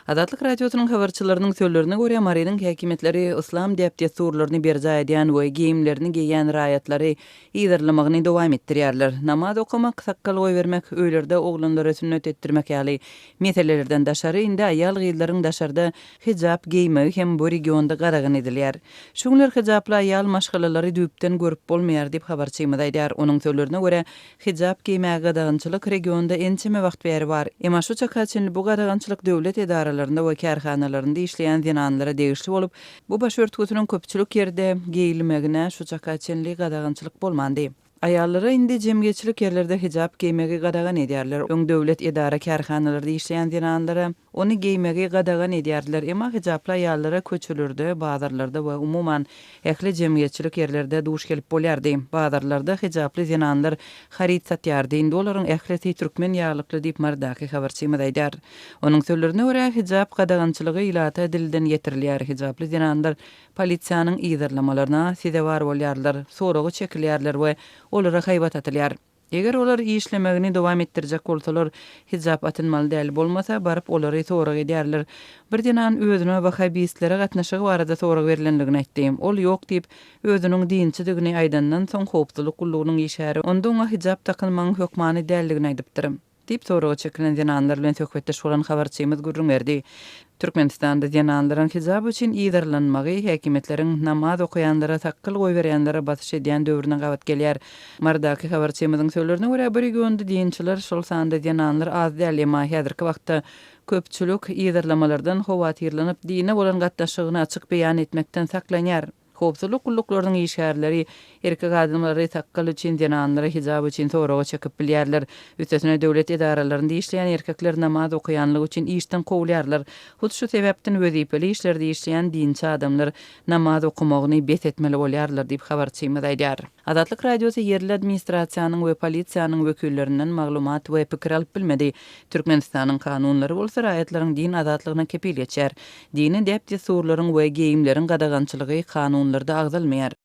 Azatlyk Radiosynyň habarçylarynyň sözlerine görä, Marynyň häkimiýetleri yslam däp-dessurlaryny berjaý edýän we geýimlerini geýýän raýatlary yzarlamagyny dowam etdirýärler. Namaz okamak, sakgal goýbermek, öýlerde oglanlara sünnet etdirmek ýaly meselelerden daşary, indi aýal-gyzlaryň daşarda hijap geýmegi hem bu regionda gadagan edilýär. Şu günler hijaply aýal maşgalalary düýpden görüp bolmaýar diýip, habarçymyz aýdýar. Onuň sözlerine görä, Hijap geýmäge gadagançylyk regionda ençeme wagt bäri bar. Emma şu çaka çenli bu gadagançylyk döwlet edaralarynda we kärhanalarynda işleýän zenanlara degişli bolup, bu başörtgüsiniň köpçülik ýerde geýilmegine şu çaka çenli gadagançylyk bolmandy. Aýallara indi jemgyýetçilik ýerlerde hijap geýmegi gadagan edýärler. Öň döwlet edara-kärhanalarda işleýän zenanlara Ony geýmegi gadagan edýärdiler, emma hijaply aýallara köçelerde, bazarlarda we umuman, ähli jemgyýetçilik ýerlerde duş gelip bolýardy. Bazarlarda hijaply zenanlar haryt satýardy, indi olaryň ählisi türkmen ýaglykly diýip, Marydaky habarçymyz aýdýar. Onuň sözlerine görä, hijap gadagançylygy ilata dilden ýetirilýär, hijaply zenanlar polisiýanyň yzarlamalaryna sezewar bolýarlar, soraga çekilýärler we olara haýbat atylýar. Eger olar işlemegini dowam etdirjek bolsalar, hijap atynmaly däl, bolmasa, baryp olary sorag edýärler. Bir zenan özüne wahabistlere gatnaşygy barada sorag berlendigini aýtdy. Ol ýok diýip, özüniň dinçidigini aýdandan soň, howpsuzlyk gullugynyň işgäri onda oňa hijap dakynmagyň hökmany däldigini aýdypdyr. Diýip, soraga çekilen zenanlar bilen söhbetdeş bolan habarçymyz gürrüň berdi. Türkmenistanda zenanlaryň hijap üçin yzarlanmagy häkimiýetleriň namaz okaýanlara sakgal goýberýänlere basyş edýän döwrüne gabat gelýär. Marydaky habarçymyzyň sözlerine görä, bu regionda dinçiler, şol sanda zenanlar az däl, emma häzirki wagtda köpçülik yzarlamalardan howatyrlanyp, dine bolan gatnaşygyny açyk beýan etmekden saklanýar. Howpsuzlyk gulluklarynyň işgärleri erkek adamlary sakgal üçin, zenanlary hijap üçin soraga çekip bilýärler. Üstesine döwlet edaralarynda işleýän erkekler namaz okaýanlygy üçin işden kowulýarlar. Hut şu sebäpden wezipeli işlerde işleýän dinçi adamlar namaz okamagyny bes etmeli bolýarlar diýip, habarçymyz aýdýar. Azatlyk Radiosy ýerli administrasiýanyň we polisiýanyň wekillerinden maglumat we pikir alyp bilmedi. Türkmenistanyň kanunlary bolsa raýatlaryň din azatlygyna kepil geçýär. Dini däp-dessurlaryň we geýimleriň gadagançylygy kanunlarda agzalmaýar.